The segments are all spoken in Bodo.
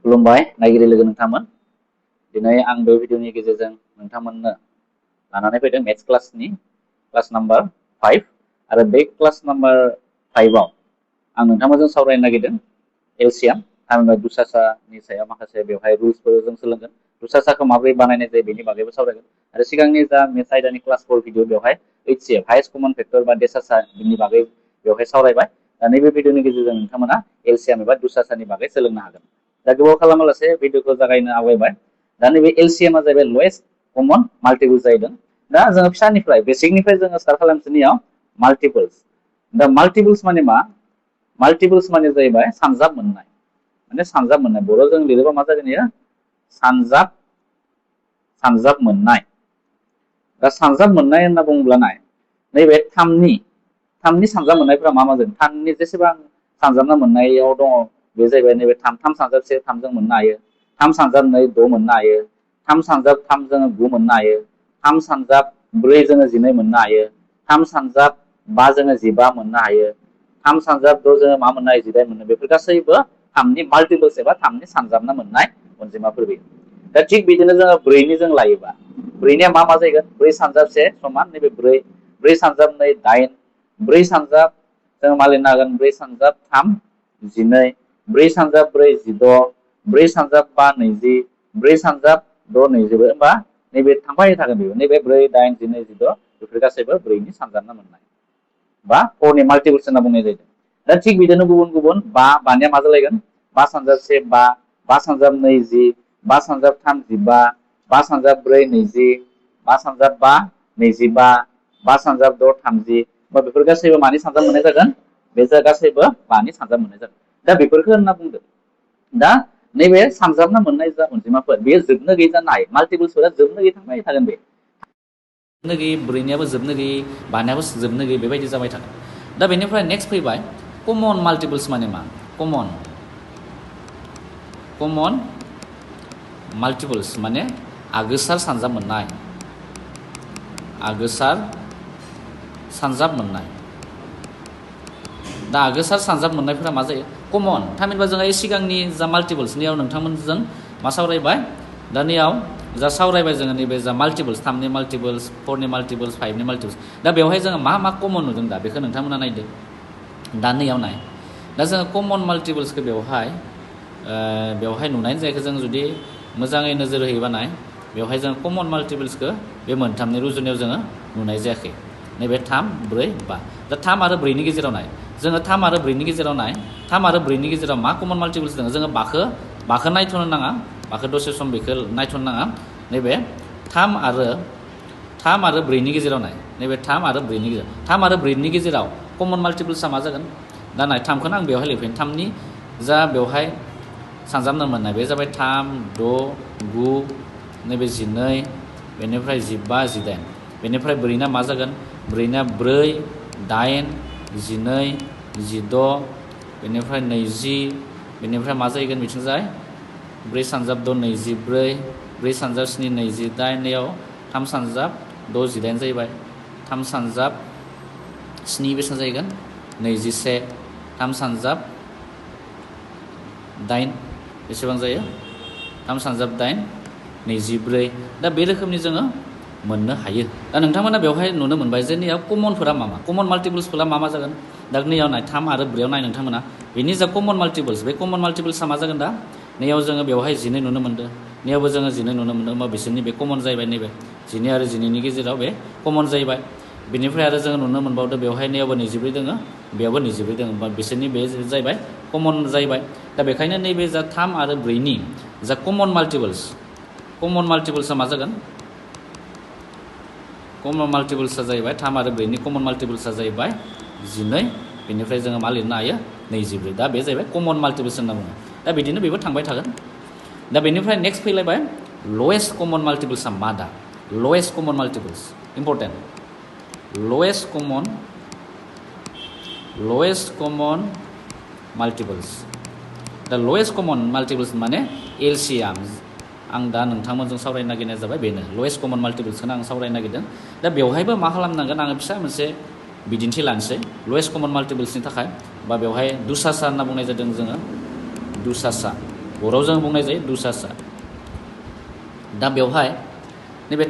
खुलुमबाय नायगिरि लोगो नोंथांमोन। दिनै आं बे भिडिअनि गेजेरजों नोंथांमोननो लानानै फैदों मेथ्स क्लासनि क्लास नाम्बार 5 आरो बे क्लास नाम्बार 5 आव आं नोंथांमोनजों सावरायनो नागिरदों एलसिएम थामहिनबा दुसासानि सायाव माखासे बेवहाय रुल्सफोर जों सोलोंगोन। दुसासाखौ माबोरै बानायनाय जायो बेनि बागैबो सावरायगोन आरो सिगांनि जा मेथ्स आयदानि क्लास 4 भिडिअ बेवहाय एचसिएफ हाइएस्ट कमन फैक्टर बा देसासा बिनि बागै बेवहाय सावरायबाय। दा नैबे भिडिअनि गेजेरजों नोंथांमोना एलसिएम एबा दुसासानि बागै सोलोंनो हागोन। दा गोबाव खालामालासे भिडिअखौ जागायनो आवगायबाय। दा नैबे एलसिएमआ जाहैबाय लवेस्ट कमन माल्टिपल जाहैदों। दा जोङो फिसानिफ्राय बेसिकनिफ्राय जोङो स्टार्ट खालामसैनियाव माल्टिपल्स। दा माल्टिपल्स माने मा? माल्टिपल्स माने जाहैबाय सानजाब मोननाय। माने सानजाब मोननाय बर' जों लिरोबा मा जागोन इयो? सानजाब मोननाय। दा सानजाब मोननाय होनना बुङोब्ला नैबे थामनि सानजाब मोननायफ्रा मा जागोन? थामनि जेसेबां सानजाबना मोननायाव दङ बे जाहैबाय नैबे थाम सानजाब से 3 जों मोननो हायो। 3 सानजाब 2 6 मोननो हायो। 3 सानजाब 3 जोङो 9 मोननो हायो। 3 सानजाब 4 जोङो 12 मोननो हायो। 3 सानजाब 5 जोङो 15 मोननो हायो। 3 सानजाब 6 जोङो मा मोननो हायो? 18 मोनो। बेफोर गासैबो थामनि माल्टिपल्स एबा थामनि सानजाबना मोननाय अनजिमाफोर बेयो। दा थिग बिदिनो जोङो 4नि जों लायोबा 4निया मा जागोन? 4 सानजाब 1 समान नैबे 4, 4 सानजाब 2 8, 4 सानजाब जों मा लिरनो हागोन? 4 सानजाब 3 12, 4 सानजाब 4 16, 4 सानजाब 5 20, 4 सानजाब 6 24 होमबा नैबे थांबाय थागोन बेयो। नैबे 4 8 12 16 बेफोर गासैबो 4नि सानजाबना मोननाय बा 4नि माल्टिपल्स होनना बुंनाय जायो। दा थिग बिदिनो गुबुन गुबुन 5निया मा जालायगोन? 5 सानजाब 1 5, 5 सानजाब 2 10, 5 सानजाब 3 15, 5 सानजाब 4 20, 5 सानजाब 5 25, 5 सानजाब 6 30 बा बेफोर गासैबो मानि सानजाब मोननाय जागोन? बे गासैबो 5नि सानजाब मोननाय जागोन। दा बेफोरखौ होनना बुंदों। दा नैबे सानजाबना मोननाय जा अनजिमाफोर बेयो जोबनो गैयै जानो हायो। माल्टिपल्सफोरा जोबनो गैयै थांबाय थागोन बे। जोबनो गैयै 4नियाबो जोबनो गैयै 5नियाबो जोबनो गैयै बेबायदि जाबाय थागोन। दा बेनिफ्राय नेक्स्ट फैबाय कमन माल्टिपल्स माने मा? कमन माल्टिपल्स माने आगोसार सानजाब मोननाय। आगोसार सानजाब मोननाय। दा आगोसार सानजाब मोननायफोरा मा जायो? कमन। थामहिनबा जोंहा सिगांनि जा माल्टिपल्सनियाव नोंथांमोनजों मा सावरायबाय? दानियाव जा सावरायबाय जोङो नैबे जा माल्टिपल्स 3नि माल्टिपल्स 4नि माल्टिपल्स 5नि माल्टिपल्स। दा बेवहाय जोङो मा कमन नुदों दा बेखौ नोंथांमोना नायदो। दा नैयाव नाय। दा जोङो कमन माल्टिपल्सखौ बेवहाय नुनायनि जायखौ जों जुदि मोजाङै नोजोर होयोबा नाय बेवहाय जों कमन माल्टिपल्सखौ बे मोनथामनि रुजुनायाव जोङो नुनाय जायाखै। नैबे 3 4 5। दा 3 आरो 4नि गेजेराव नाय। जोङो 3 आरो 4नि गेजेराव नाय। 3 आरो 4नि गेजेराव मा कमन माल्टिपल्स दङ? जोङो बाखौ नायथ'नो नाङा। बाखौ दसे सम बेखौ नायथ'नो नाङा। नैबे 3 आरो 4नि गेजेराव नाय। नैबे 3 आरो 4नि गेजेराव 3 आरो 4नि गेजेराव कमन माल्टिपल्सआ मा जागोन? दा नाय 3खौनो आं बेवहाय लिरफैनो। 3नि जा बेवहाय सानजाबनो मोननाय बे जाबाय 3 6 9 नैबे 12 बेनिफ्राय 15 18 बेनिफ्राय 4ना मा जागोन? 4ना 4 8 12 16 बेनिफ्राय 20 बेनिफ्राय मा जाहैगोन बिथिंजाय 4 सानजाब 6 24 4 सानजाब 7 28 नैयाव 3 सानजाब 6 18 जाहैबाय। 3 सानजाब 7 बेसेबां जाहैगोन? 21 3 सानजाब 8 बेसेबां जायो? 3 सानजाब 8 24। दा बे रोखोमनि जोङो मोननो हायो। दा नोंथांमोना बेवहाय नुनो मोनबाय जे नैयाव कमनफोरा मा कमन माल्टिपल्सफोरा मा जागोन? दा नैयाव नाय 3 आरो 4आव नाय नोंथांमोना बेनि जा कमन माल्टिपल्स बे कमन माल्टिपल्सआ मा जागोन? दा नैयाव जोङो बेवहाय 12 नुनो मोनदों। नैयावबो जोङो 12 नुनो मोनदों। होमबा बिसोरनि बे कमन जाहैबाय। नैबे 12 आरो 12नि गेजेराव बे कमन जाहैबाय। बेनिफ्राय आरो जोङो नुनो मोनबावदों बेवहाय नैयावबो 24 दङ बेयावबो 24 दङ। होमबा बिसोरनि बे जाहैबाय कमन जाहैबाय। दा बेखायनो नैबे जा 3 आरो 4नि जा कमन माल्टिपल्सआ मा जागोन? कमन माल्टिपल्सआ जाहैबाय 3 आरो 4नि कमन माल्टिपल्सआ जाहैबाय 12 बेनिफ्राय जोङो मा लिरनो हायो? 24। दा बे जाहैबाय कमन माल्टिपल्स होनना बुङो। दा बिदिनो बेबो थांबाय थागोन। दा बेनिफ्राय नेक्स्ट फैलायबाय लवेस्ट कमन माल्टिपल्सआ मा? दा लवेस्ट कमन माल्टिपल्स इम्पर्टेन्ट। लवेस्ट कमन माल्टिपल्स। दा लवेस्ट कमन माल्टिपल्स माने एलसिएम। आं दा नोंथांमोनजों सावरायनो नागिरनाया जाबाय बेनो लवेस्ट कमन माल्टिपल्सखौनो आं सावरायनो नागिरदों। दा बेवहायबो मा खालामनांगोन? आङो फिसा मोनसे बिदिन्थि लानोसै लवेस्ट कमन माल्टिपल्सनि थाखाय। बा बेवहाय दुसासा होनना बुंनाय जादों जोङो दुसासा। बर'आव जों बुंनाय जायो दुसासा। दा बेवहाय नैबे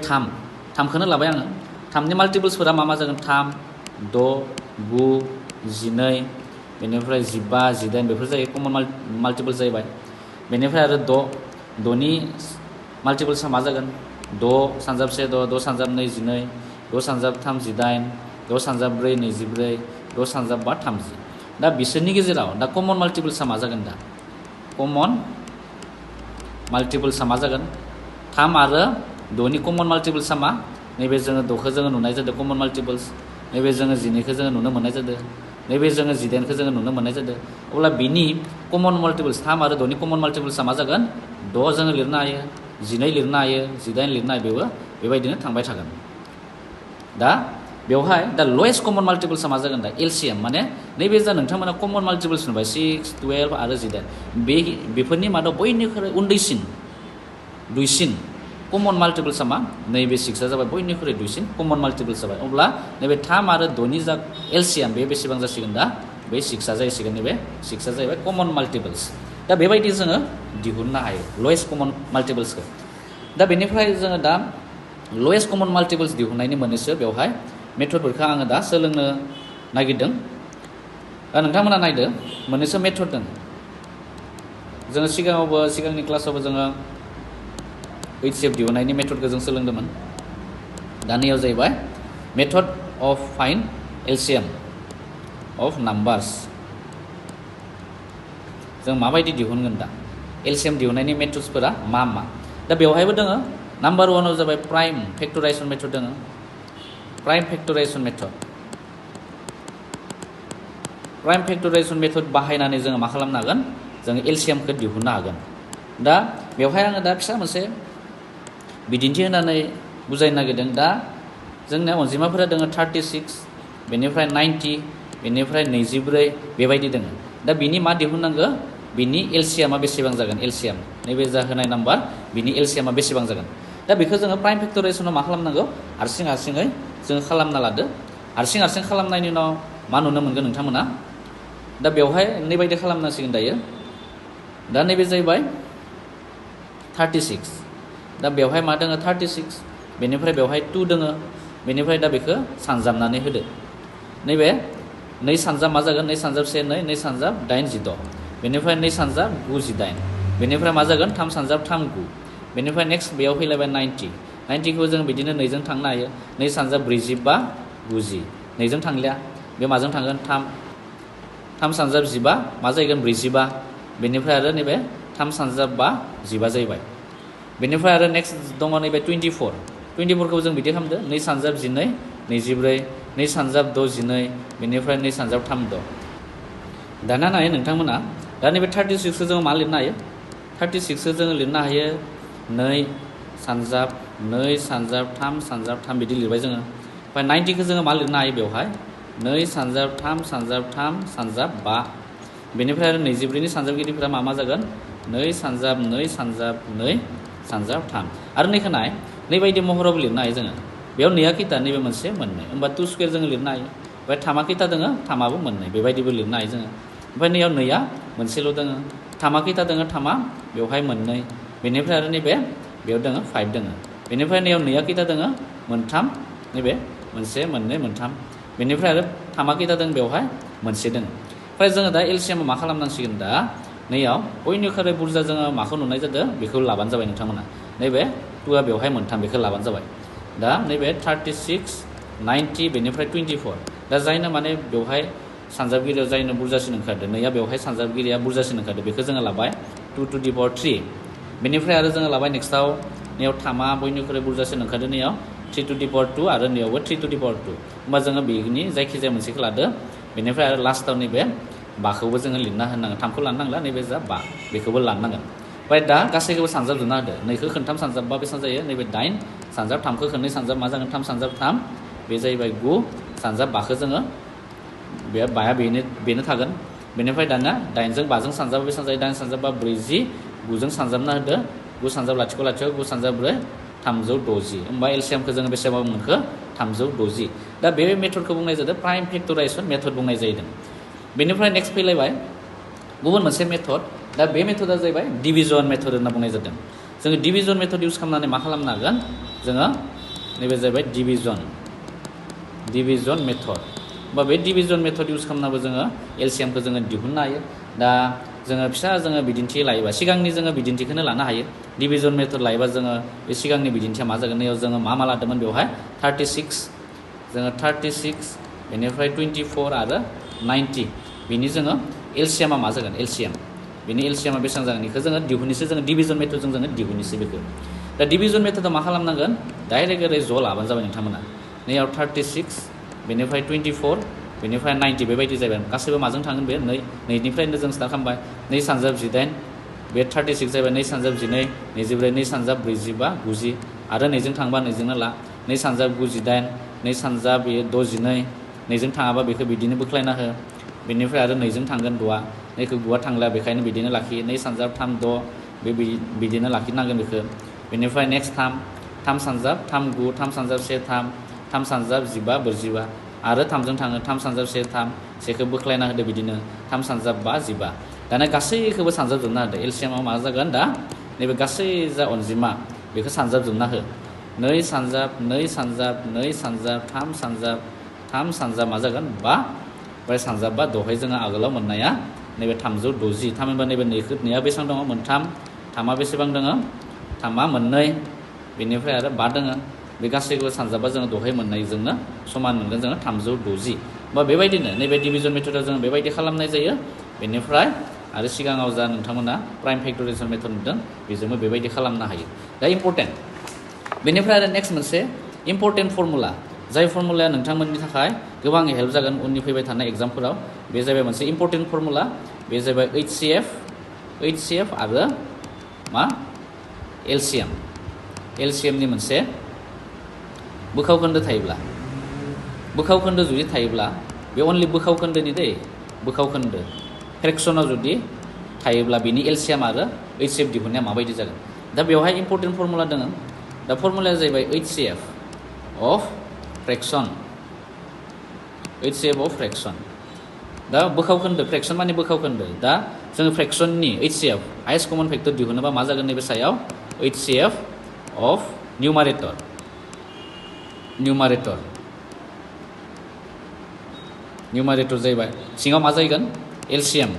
थामखौनो लाबाय आङो। थामनि माल्टिपल्सफोरा मा जागोन? 3, 6, 9, 12, बेनिफ्राय 15, 18 बेफोर जायो कमन माल्टिपल्स जाहैबाय। बेनिफ्राय आरो 6नि माल्टिपल्सआ मा जागोन? 6 सानजाब 1 6, 6 सानजाब 2 12, 6 सानजाब 3 18, 6 सानजाब 4 24, 6 सानजाब 5 30। दा बिसोरनि गेजेराव दा कमन माल्टिपल्सआ मा जागोन? दा कमन माल्टिपल्सआ मा जागोन? 3 आरो 6नि कमन माल्टिपल्सआ मा? नैबे जोङो 6खौ जोङो नुनाय जादों कमन माल्टिपल्स, नैबे जोङो 12खौ जोङो नुनो मोननाय जादों, नैबे जोङो 18खौ जोङो नुनो मोननाय जादों। अब्ला बिनि कमन माल्टिपल्स 3 आरो 6नि कमन माल्टिपल्सआ मा जागोन? 6 जोङो लिरनो हायो, 12 लिरनो हायो, 18 लिरनो हायो, बेबो बेबायदिनो थांबाय थागोन। दा बेवहाय दा लवेस्ट कमन माल्टिपल्सआ मा जागोन? दा LCM माने नैबे जा नोंथांमोना कमन माल्टिपल्स नुबाय 6, 12 आरो 18 बेफोरनि मादाव बयनिख्रुइ उन्दैसिन दुइसिन कमन माल्टिपल्सआ मा? नैबे 6आ जाबाय बयनिख्रुइ दुइसिन कमन माल्टिपल्स जाबाय। अब्ला नैबे 3 आरो 6नि जा LCM बे बेसेबां जासिगोन? दा बे 6आ जाहैसिगोन। नैबे 6आ जाहैबाय कमन माल्टिपल्स। दा बेबायदि जोङो दिहुननो हायो लवेस्ट कमन माल्टिपल्सखौ। दा बेनिफ्राय जोङो दा लवेस्ट कमन माल्टिपल्स दिहुननायनि मोननैसो बेवहाय मेथडफोरखौ आङो दा सोलोंनो नागिरदों। दा नोंथांमोना नायदो, मोननैसो मेथड दं। जोङो सिगांनि क्लासावबो जोङो HCF दिहुननायनि मेथडखौ जों सोलोंदोंमोन। दा नैयाव जाहैबाय method of find LCM of numbers. जों माबायदि दिहुनगोन? दा LCM दिहुननायनि मेथड्सफोरा मा मा? दा बेवहायबो दोङो। नाम्बार 1आव जाबाय प्राइम फेक्टराइजेसन मेथड दोङो। प्राइम फेक्टराइजेसन मेथड बाहायनानै जोङो मा खालामनो हागोन? जोङो LCMखौ दिहुननो हागोन। दा बेवहाय आङो दा फिसा मोनसे बिदिन्थि होनानै बुजायनो नागिरदों। दा जोंनिया अनजिमाफोरा दोङो 36, बेनिफ्राय 90, बेनिफ्राय 24 बेबायदि दोङो। दा बिनि मा दिहुननांगौ? बिनि LCMआ बेसेबां जागोन? LCM नैबे जा होनाय नाम्बार बिनि LCMआ बेसेबां जागोन? दा बेखौ जोङो प्राइम फेक्टराइजेसनाव मा खालामनांगौ? हारसिङै जोङो खालामना लादो। हारसिं खालामनायनि उनाव मा नुनो मोनगोन नोंथांमोना? दा बेवहाय नैबायदि खालामनांसिगोन दायो। दा नैबे जाहैबाय 36। दा बेवहाय मा दोङो? 36, बेनिफ्राय बेवहाय 2 दोङो, बेनिफ्राय दा बेखौ सानजाबनानै होदो। नैबे 2 सानजाब मा जागोन? 2 सानजाब 1 2, 2 सानजाब 8 16, बेनिफ्राय 2 सानजाब 9 18, बेनिफ्राय मा जागोन? 3 सानजाब 3 9, बेनिफ्राय नेक्स्ट बेयाव फैलायबाय 90खौ जों बिदिनो 2जों थांनो हायो। 2 सानजाब 45 90, 2जों थांलिया, बे माजों थांगोन? 3 सानजाब 15 मा जाहैगोन? 45, बेनिफ्राय आरो नैबे 3 सानजाब 5 15 जाहैबाय। बेनिफ्राय आरो नेक्स्ट दङ नैबे 24खौ जों बिदि खालामदो। 2 सानजाब 12 24, 2 सानजाब 6 12, बेनिफ्राय 2 सानजाब 3 6। दाना नाय नोंथांमोना, दा नैबे 36खौ जोङो मा लिरनो हायो? 36खौ जोङो लिरनो हायो 2 सानजाब 3 सानजाब 3 बिदि लिरबाय जोङो। ओमफ्राय 90खौ जोङो मा लिरनो हायो? बेवहाय 2 सानजाब 3 सानजाब 3 सानजाब 5, बेनिफ्राय आरो 24नि सानजाबगिरिफोरा मा जागोन? 2 सानजाब 2 सानजाब 2 सानजाब 3। आरो नैखौ नाय, नैबायदि महरावबो लिरनो हायो जोङो। बेयाव 2आ खैथा? नैबे मोनसे मोननै, होमबा 2 स्कुवेर जोङो लिरनो हायो। ओमफ्राय 3आ खैथा दोङो? 3आबो मोननै, बेबायदिबो लिरनो हायो जोङो। ओमफ्राय नैयाव 2आ मोनसेल' दोङो। 3आ खैथा दोङो? 3आ बेवहाय मोननै, बेनिफ्राय आरो नैबे बेयाव दोङो 5 दोङो, बेनिफ्राय नैयाव 2आ खैथा दोङो? मोनथाम, नैबे मोनसे मोननै मोनथाम, बेनिफ्राय आरो 3आ खैथा दोङो? बेवहाय मोनसे दोङो। ओमफ्राय जोङो दा LCM मा खालामनांसिगोन? दा नैयाव बयनिख्रुइ बुरजा जोङो माखौ नुनाय जादों? बेखौ लाबानो जाबाय नोंथांमोना। नैबे 2आ बेवहाय मोनथाम, बेखौ लाबानो जाबाय। दा नैबे 36 90 बेनिफ्राय 24, दा जायनो माने बेवहाय सानजाबगिरियाव जायनो बुरजासिन ओंखारदों, 2आ बेवहाय सानजाबगिरिया बुरजासिन ओंखारदों, बेखौ जोङो लाबाय 2 to the power 3। बेनिफ्राय आरो जोङो लाबाय नेक्स्टआव नैयाव 3आ बयनिख्रुइ बुरजासिन ओंखारदों, नैयाव 3 to the power 2 आरो नैयावबो 3 to the power 2। होमबा जोङो बेनि जायखिजाया मोनसेखौ लादो। बेनिफ्राय आरो लास्टआव नैबे 5खौबो जोङो लिरना होनांगोन। 3खौ लानो नांला, नैबे जा 5 बेखौबो लानांगोन। ओमफ्राय दा गासैखौबो सानजाबजोबना होदो। 2खौ खोनथाम सानजाबबा बेसेबां जायो? नैबे 8 सानजाब, 3खौ खोननै सानजाब मा जागोन? 3 सानजाब 3, बे जाहैबाय 9 सानजाब 5खौ जोङो बे 5आ बेनो थागोन। बेनिफ्राय दाना 8जों 5जों सानजाबा बेसेबां जायो? 8 सानजाब 5 40, 9जों सानजाबना होदो, 9 सानजाब लाथिख' लाथिख', 9 सानजाब 4 360। होमबा LCMखौ जोङो बेसेबां मोनखो? 360। दा बे मेथडखौ बुंनाय जादों प्राइम फेक्टराइजेसन मेथड बुंनाय जादों। बेनिफ्राय नेक्स्ट फैलायबाय गुबुन मोनसे मेथड, दा बे मेथडा जाहैबाय डिभिजन मेथड होनना बुंनाय जादों जोङो डिभिजन मेथड इउज खालामनानै मा खालामनो हागोन जोङो नैबे जाहैबाय डिभिजन मेथड बा बे डिभिजन मेथड इउज खालामनाबो जोङो एलसिएमखौ जोङो दिहुननो हायो दा जोङो फिसा जोङो बिदिन्थि लायोबा सिगांनि जोङो बिदिन्थिखौनो लानो हायो डिभिजन मेथड लायोबा जोङो बे सिगांनि बिदिन्थिया मा जागोन नैयाव जोङो मा लादोंमोन बेवहाय 36 जोङो 36 बेनिफ्राय 24 आरो 90 बिनि जोङो एलसिएमा मा जागोन एलसिएम बिनि एलसिएमा बेसेबां जागोन बेखौ जोङो दिहुननोसो जोङो डिभिजन मेथडजों जोङो दिहुननोसो बेखौ दा डिभिजन मेथडआव मा खालामनांगोन डाइरेक्ट ओरै ज' लाबानो जाबाय नोंथांमोना नैयाव 36 बेनिफ्राय 24 बेनिफ्राय 90 बेबायदि जाबाय गासैबो माजों थांगोन बे नैनिफ्रायनो जों स्टार्ट खालामबाय 2 सानजाब 18 बे 36 जाबाय 2 सानजाब 12 24 2 सानजाब 45 90 आरो नैजों थांबा नैजोंनो ला 2 सानजाब 98 2 सानजाब 62 नैजों थाङाबा बेखौ बिदिनो बोख्लायना हो बेनिफ्राय आरो नैजों थांगोन 6 नैखौ 9 थांला बेखायनो बिदिनो लाखियो 2 सानजाब 3 6 बे बिदिनो लाखिनांगोन बेखौ बेनिफ्राय नेक्स्ट 3 सानजाब 3 9 3 सानजाब 1 3 3 सानजाब 15 45 आरो 3जों थाङो 3 सानजाब 1 3 सेखौ बोख्लायना होदो बिदिनो 3 सानजाब 5 15 दाना गासैखौबो सानजाबजोबना होदो एलसिएमाव मा जागोन दा नैबे गासै जा अनजिमा बेखौ सानजाबजोबना हो 2 सानजाब 2 सानजाब 2 सानजाब 3 सानजाब मा जागोन 5 ओमफ्राय सानजाब 5 दहाय जोङो आगोलाव मोननाया नैबे 360 थामहिनबा नैबे नैया बेसेबां दङ मोनथाम थामा बेसेबां दङ थामा मोननै बेनिफ्राय आरो 5 दङ बे गासैखौबो सानजाबा जोङो दहाय मोननायजोंनो समान मोनगोन जोङो 360 बा बेबायदिनो नैबे डिभिजन मेथडआव जोङो बेबायदि खालामनाय जायो बेनिफ्राय आरो सिगाङाव जा नोंथांमोना प्राइम फैक्टराइजेसन मेथड नुदों बेजोंबो बेबायदि खालामनो हायो दा इम्परटेन्ट बेनिफ्राय आरो नेक्स्ट मोनसे इम्परटेन्ट फर्मुला जाय फर्मुलाया नोंथांमोननि थाखाय गोबां हेल्प जागोन उननि फैबाय थानाय एग्जामफोराव बे जाबाय मोनसे इम्परटेन्ट फर्मुला बे जाबाय HCF आरो मा LCMनि मोनसे बोखावखोन्दो थायोब्ला बोखावखोन्दो जुदि थायोब्ला बे अनलि बोखावखोन्दोनि बोखावखोन्दो फ्रेक्सनाव जुदि थायोब्ला बिनि एलसिएम आरो HCF दिहुननाया माबायदि जागोन दा बेवहाय इम्परटेन्ट फर्मुला दङ दा फर्मुलाया जाहैबाय HCF अफ फ्रेक्सन दा बोखावखोन्दो फ्रेक्सन माने बोखावखोन्दो दा जोङो फ्रेक्सननि HCF हाइस्ट कमन फेक्टर दिहुनोबा मा जागोन नैबे सायाव HCF अफ न्यूमारेटर जाहैबाय सिङाव मा जाहैगोन LCM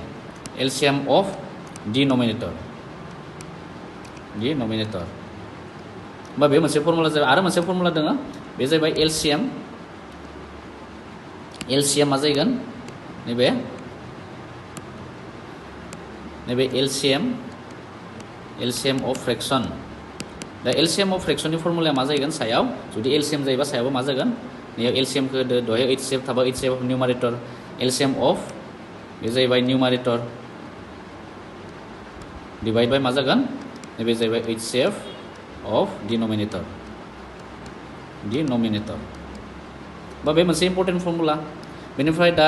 अफ डिनोमिनेटर होमबा बे मोनसे फर्मुला जाबाय आरो मोनसे फर्मुला दङ बे जाहैबाय LCM मा जाहैगोन नैबे LCM अफ फ्रेक्सन दा LCM अफ फ्रेक्सननि फर्मुलाया मा जाहैगोन सायाव जुदि LCM जायोबा सायावबो मा जागोन नैयाव LCMखौ होदो दहाय HCF थाबा HCF अफ न्यूमारेटर LCM अफ बे जाहैबाय न्यूमारेटर डिवाइड बाय मा जागोन नैबे जाहैबाय HCF अफ डिनोमिनेटर बा बे मोनसे इम्परटेन्ट फर्मुला बेनिफ्राय दा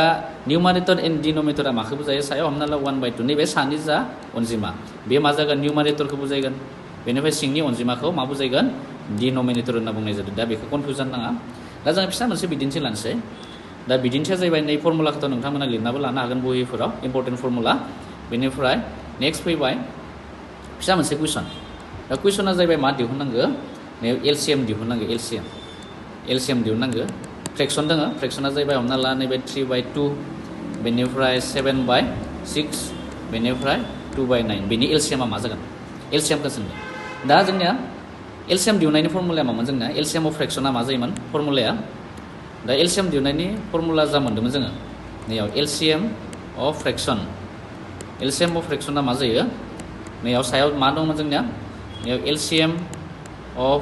न्यूमारेटर एन्ड डिनोमिनेटरा माखौ बुजायो सायाव हमना ला 1/2 नैबे सानि जा अनजिमा बे मा जागोन न्यूमारेटरखौ बुजायगोन बेनिफ्राय सिंनि अनजिमाखौ मा बुजायगोन डिनोमिनेटर होनना बुंनाय जादों दा बेखौ कनफिउजन नाङा दा जों फिसा मोनसे बिदिन्थि लानोसै दा बिदिन्थिया जाहैबाय नै फर्मुलाखौथ' नोंथांमोना लिरनाबो लानो हागोन बहिफोराव इम्परटेन्ट फर्मुला बेनिफ्राय नेक्स्ट फैबाय फिसा मोनसे कुइसन दा कुइसना जाहैबाय मा दिहुननांगौ LCM दिहुननांगौ LCM दिहुननांगौ फ्रेक्सन दङ फ्रेक्सना जाहैबाय हमना ला नैबे 3/2 बेनिफ्राय 7/6 बेनिफ्राय 2/9 बेनि LCMआ मा जागोन LCMखौ सोंदों दा जोंनिया LCM दिहुननायनि फर्मुलाया मामोन जोंना LCM अफ फ्रेक्सना मा जायोमोन फर्मुलाया दा LCM दिहुननायनि फर्मुला जा मोन्दोंमोन जोङो नैयाव LCM अफ फ्रेक्सना मा जायो नैयाव सायाव मा दंमोन जोंनिया नैयाव LCM of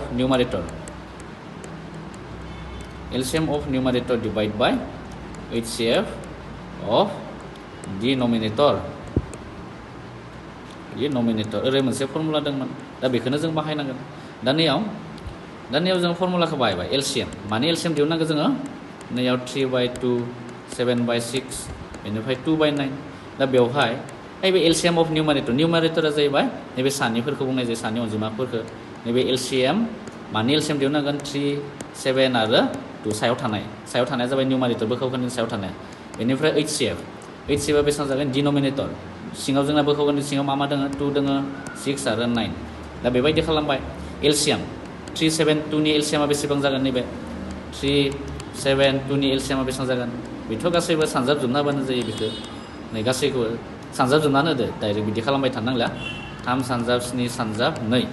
numerator divide by HCF of denominator ओरै मोनसे फर्मुला दंमोन दा बेखौनो जों बाहायनांगोन दा नैयाव जों फर्मुलाखौ बाहायबाय LCM माने LCM दिहुननांगौ जोङो नैयाव 3/2 7/6 बेनिफ्राय 2/9 दा बेवहाय नैबे LCM अफ न्यूमारेटरा जाहैबाय नैबे सानिफोरखौ बुंनाय जायो सानि अनजिमाफोरखौ नैबे LCM माने LCM दिहुननांगोन 3 7 आरो 2 सायाव थानाया जाबाय न्यूमारेटर बोखावखोन्दोनि सायाव थानाय बेनिफ्राय HCF आ बेसेबां जागोन डिनोमिनेटर सिङाव जोंना बोखावगोन सिङाव मा दङ 2 दङ 6 आरो 9 दा बेबायदि खालामबाय LCM 372 नि LCM आ बेसेबां जागोन नैबे 372 नि LCM आ बेसेबां जागोन बेथ' गासैबो सानजाबजोबना होबानो जायो बेखौ नै गासैखौबो सानजाबजोबनानै होदो डाइरेक्ट बिदि खालामबाय थानांला 3 सानजाब 7 सानजाब 2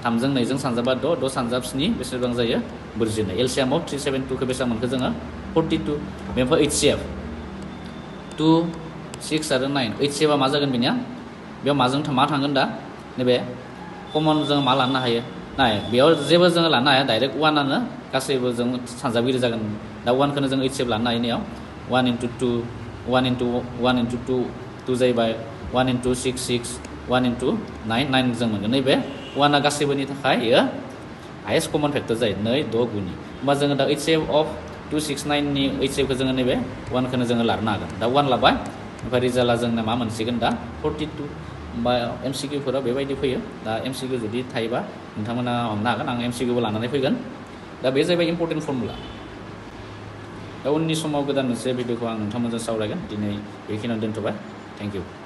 3 जों 2 जों सानजाबा 6 6 सानजाब 7 बेसेबां जायो बुजिनाय LCM आव 372 खौ बेसेबां मोनखो जोङो 42 बेनिफ्राय HCF 2 6 आरो 9 HCF आ मा जागोन बेनिया बेयाव माजों मा थांगोन दा नैबे कमन जों मा लानो हायो नाय बेयाव जेबो जोङो लानो हाया डाइरेक्ट 1 आनो गासैबो जों सानजाबगिरि जागोन दा 1 खौनो जों HCF लानो हायो नेयाव 1 into 2 1 into 1 into 2 2 जाहैबाय 1 into 6 6 1 into 9 9 जों मोनगोन नैबे 1 आ गासैबोनि थाखाय इयो हाइएस्ट कमन फैक्टर जायो 2 6 9 नि होमबा जोङो दा HCF of 269 नि HCF खौ जोङो नैबे 1 खौनो जोङो लानो हागोन दा 1 लाबाय ओमफ्राय रिजाल्टआ जोंना मा मोनसिगोन दा 42 होमबा MCQ फोराव बेबायदि फैयो दा MCQ जुदि थायोबा नोंथांमोना हमनो हागोन आं MCQ बो लानानै फैगोन दा बे जाहैबाय इम्पर्टेन्ट फर्मुला दा उननि समाव गोदान मोनसे भिडिअखौ आं नोंथांमोनजों सावरायगोन दिनै बेखिनियावनो दोनथ'बाय थेंक इउ